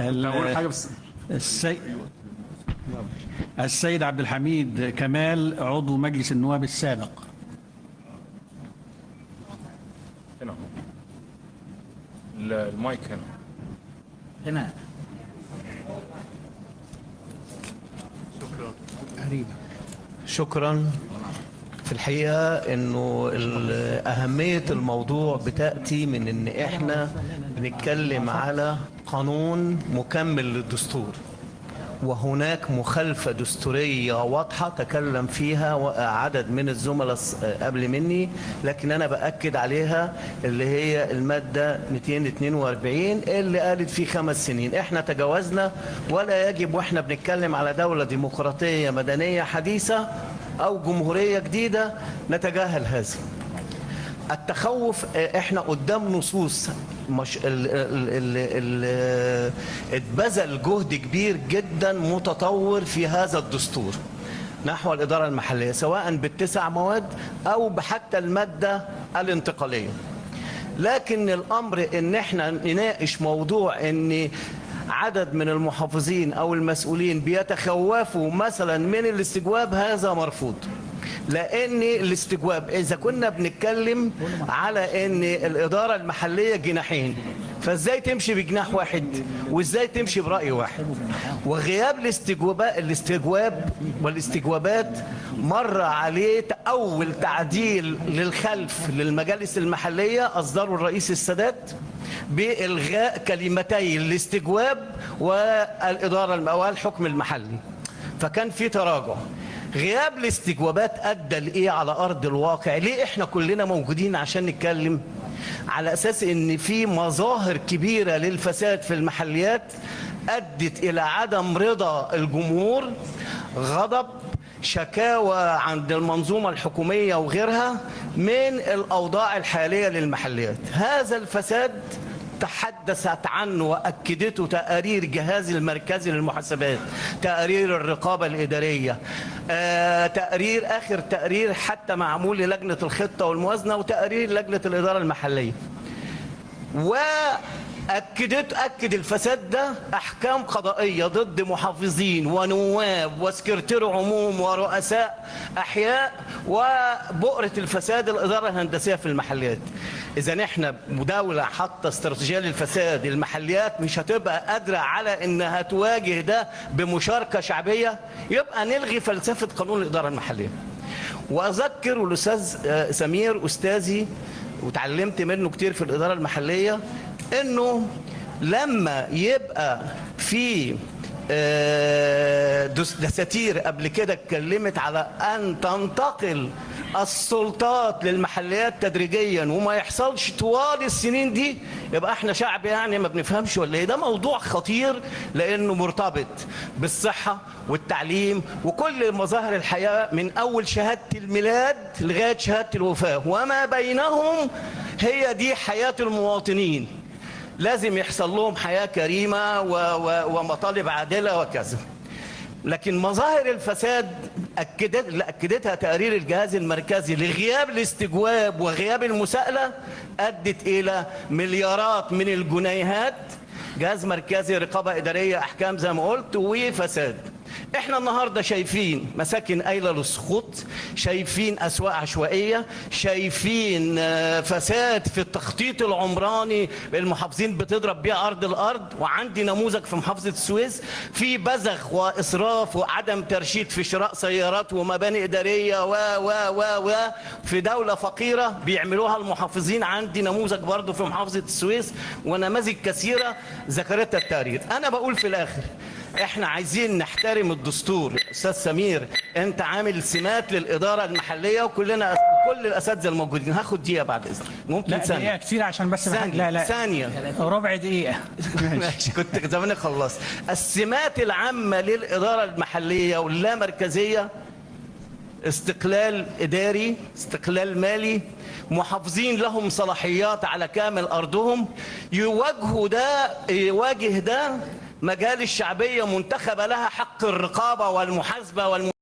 اقول حاجة بس. السيد عبد الحميد كمال عضو مجلس النواب السابق. هنا المايك هنا. شكرا. شكرا. في الحقيقة انه أهمية الموضوع بتأتي من ان احنا بنتكلم على قانون مكمل للدستور، وهناك مخالفة دستورية واضحة تكلم فيها عدد من الزملاء قبل مني، لكن أنا بأكد عليها اللي هي المادة 242 اللي قالت في 5 سنين. احنا تجاوزنا، ولا يجب واحنا بنتكلم على دولة ديمقراطية مدنية حديثة أو جمهورية جديدة نتجاهل هذا التخوف. احنا قدام نصوص مش ال اتبذل جهد كبير جدا متطور في هذا الدستور نحو الإدارة المحلية، سواء بال9 مواد أو بحتى المادة الانتقالية. لكن الأمر إن احنا نناقش موضوع إن عدد من المحافظين أو المسؤولين بيتخوفوا مثلا من الاستجواب، هذا مرفوض. لأن الاستجواب إذا كنا بنتكلم على أن الإدارة المحلية جناحين، فإزاي تمشي بجناح واحد وإزاي تمشي برأي واحد؟ وغياب الاستجواب والاستجوابات مر عليه أول تعديل للخلف للمجالس المحلية أصدره الرئيس السادات بإلغاء كلمتي الاستجواب والإدارة والحكم المحلي، فكان في تراجع. غياب الاستجوابات أدى لإيه على أرض الواقع؟ ليه إحنا كلنا موجودين عشان نتكلم؟ على أساس إن في مظاهر كبيرة للفساد في المحليات أدت إلى عدم رضا الجمهور، غضب، شكاوى عند المنظومة الحكومية وغيرها من الأوضاع الحالية للمحليات. هذا الفساد تحدثت عنه وأكدته تقارير جهاز المركزي للمحاسبات، تقارير الرقابة الإدارية، تقرير آخر تقرير حتى معمول للجنة الخطة والموازنة، وتقارير لجنة الإدارة المحلية. أكد الفساد ده أحكام قضائية ضد محافظين ونواب وسكرتير عموم ورؤساء أحياء وبؤرة الفساد الإدارة الهندسية في المحليات. إذا إحنا دولة حاطة استراتيجية للفساد، المحليات مش هتبقى قادرة على إنها تواجه ده بمشاركة شعبية، يبقى نلغي فلسفة قانون الإدارة المحلية. وأذكر الأستاذ سمير أستاذي وتعلمت منه كتير في الإدارة المحلية، إنه لما يبقى في دساتير قبل كده اتكلمت على أن تنتقل السلطات للمحليات تدريجيا وما يحصلش طوال السنين دي، يبقى احنا شعب يعني ما بنفهمش ولا ايه؟ ده موضوع خطير لأنه مرتبط بالصحة والتعليم وكل مظاهر الحياة من أول شهادة الميلاد لغاية شهادة الوفاة وما بينهم. هي دي حياة المواطنين، لازم يحصل لهم حياة كريمة ومطالب عادلة وكذا. لكن مظاهر الفساد أكدتها تقارير الجهاز المركزي لغياب الاستجواب وغياب المساءلة أدت إلى مليارات من الجنيهات، جهاز مركزي، رقابة إدارية، أحكام زي ما قلت، وفساد. احنا النهارده شايفين مساكن قايله للسقوط، شايفين اسواق عشوائية، شايفين فساد في التخطيط العمراني، المحافظين بتضرب بيها ارض الارض. وعندي نموذج في محافظة السويس في بذخ واسراف وعدم ترشيد في شراء سيارات ومباني ادارية و و و و في دولة فقيرة بيعملوها المحافظين. عندي نموذج برضه في محافظة السويس ونماذج كثيرة ذكرتها التقارير. انا بقول في الاخر احنا عايزين نحترم الدستور. استاذ سمير انت عامل سمات للادارة المحلية وكلنا كل الاساتذة الموجودين. هاخد دقيقة بعد اذنك، ممكن لا ثانية؟ دقيقة كتير عشان بس ثانية. لا لا ثانية، ربع دقيقة. ماشي، كنت زماني خلصت. السمات العامة للادارة المحلية واللامركزيه: استقلال اداري، استقلال مالي، محافظين لهم صلاحيات على كامل ارضهم، يواجه ده مجال الشعبية منتخبة لها حق الرقابة والمحاسبة.